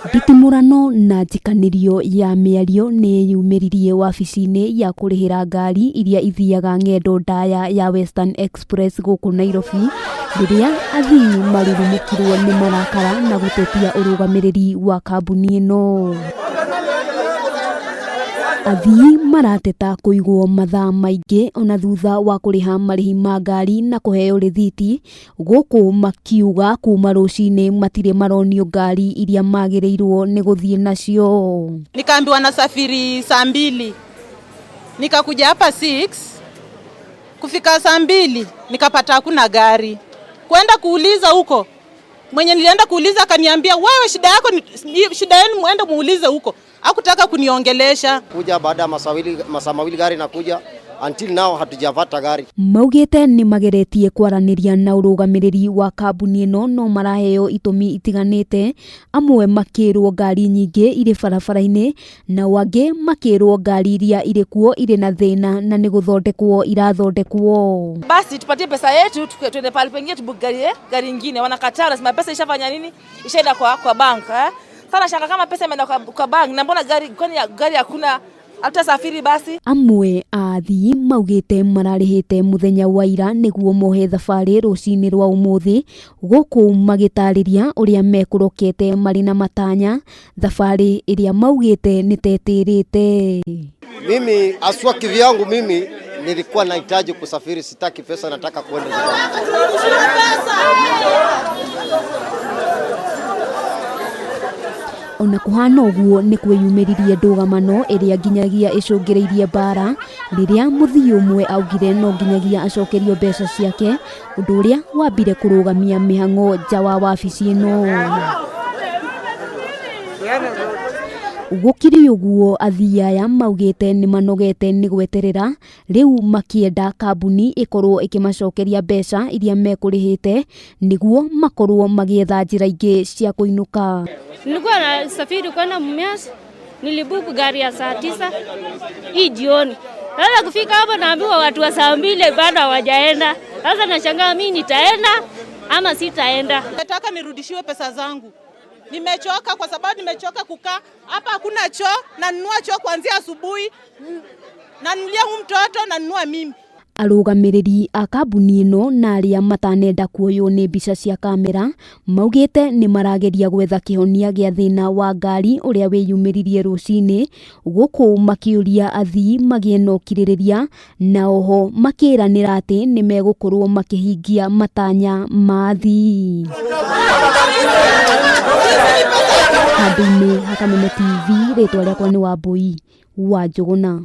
Nditimũrano na njikanĩrio ya mĩario nĩ yumĩririe wabici-inĩ ya kũrĩhĩra ngari iria ithiaga ng'endo ndaya ya Western Express gũkũ Nairobi rĩrĩa athii marurumũkirwo nĩ marakara na gũtetia ũrũgamĩrĩri wa kambuni ĩno. Athii marateta kũigwo mathaa maingĩ ona thutha wa kũrĩha marĩhi ma ngari na kũheo rĩthiti gũkũ makiuga kuma rũcinĩ matirĩ maronio ngari iria magĩrĩirwo nĩ gũthiĩ nacio. Nikaambiwa nasafiri saa 2, nikakuja hapa 6. Kufika saa 2 nikapata hakuna gari. Kwenda kuuliza huko, mwenye nilienda kuuliza akaniambia, wewe shida yako ni shida yenu, muende muulize huko. Hakutaka kuniongelesha. Kuja baada ya masaa 2 gari nakuja, until now hatujapata gari. Maugĩte nĩ mageretie kwaranĩria na ũrũgamĩrĩri wa kambuni ĩno no maraheo itũmi itiganĩte, amwe makĩrwo ngari nyingĩ irĩ barabara-inĩ nao angĩ makĩrwo ngari iria irĩ kuo irĩ na thĩna na nĩ gũthondekwo irathondekwo. Basi tupatie pesa yetu tuende pahali pengine tubook gari ingine. Wanakataa, wanasema pesa ishafanya nini, ishaenda kwa bank eh? Sasa nashangaa kama pesa imeenda kwa bank na mbona gari, kwani gari hakuna, hatutasafiri basi? Amwe a athii maugĩte mararĩhĩte mũthenya wa ira nĩguo mohe thabarĩ rũcinĩ rwa ũmũthĩ, gũkũ magĩtarĩria ũrĩa mekũrokete marĩ na matanya thabarĩ ĩrĩa maugĩte nĩ tetĩrĩte. Mimi aswa kivyangu, mimi nilikuwa nahitaji kusafiri, sitaki pesa, nataka kwenda nyumbani. Ona kũhana ũguo nĩ kwĩyumĩririe ndũgamano ĩrĩa nginyagia ĩcũngĩrĩirie mbara rĩrĩa mũthii ũmwe augire no nginyagia acokerio mbeca ciake, ũndũ ũrĩa wambire kũrũgamia mĩhang'o nja wa wabici ĩno. Gũkĩrĩ ũguo, athii aya maugĩte nĩ manogete nĩ gweterera, rĩu makĩenda kambuni ĩkorwo ĩkĩmacokeria mbeca iria mekũrĩhĩte nĩguo makorwo magĩetha njĩra ingĩ cia kũinũka. Nilikuwa nasafiri kwenda Mumias, nilibook gari ya saa 9 hii jioni. Sasa kufika hapo naambiwa watu wa saa 2 bado hawajaenda. Sasa nashangaa mimi nitaenda ama sitaenda. Nataka nirudishiwe pesa zangu. Nimechoka kwa sababu nimechoka kukaa hapa, hakuna choo, nanunua choo kuanzia asubuhi, nanunulia huyu mtoto, nanunua mimi. Arũgamĩrĩri a kambuni ĩno na arĩa matanenda kuoywo nĩ mbica cia kamera maugĩte nĩ marageria gwetha kĩhonia gĩa thĩna wa ngari ũrĩa wĩyumĩririe rũcinĩ, gũkũ makĩũria athii magĩe na ũkirĩrĩria na oho makĩranĩra atĩ nĩ megũkorwo makĩhingia matanya ma athii. Handũ-inĩ ha Kameme TV, rĩtwa rĩakwa nĩ Wambui wa Njũgũna.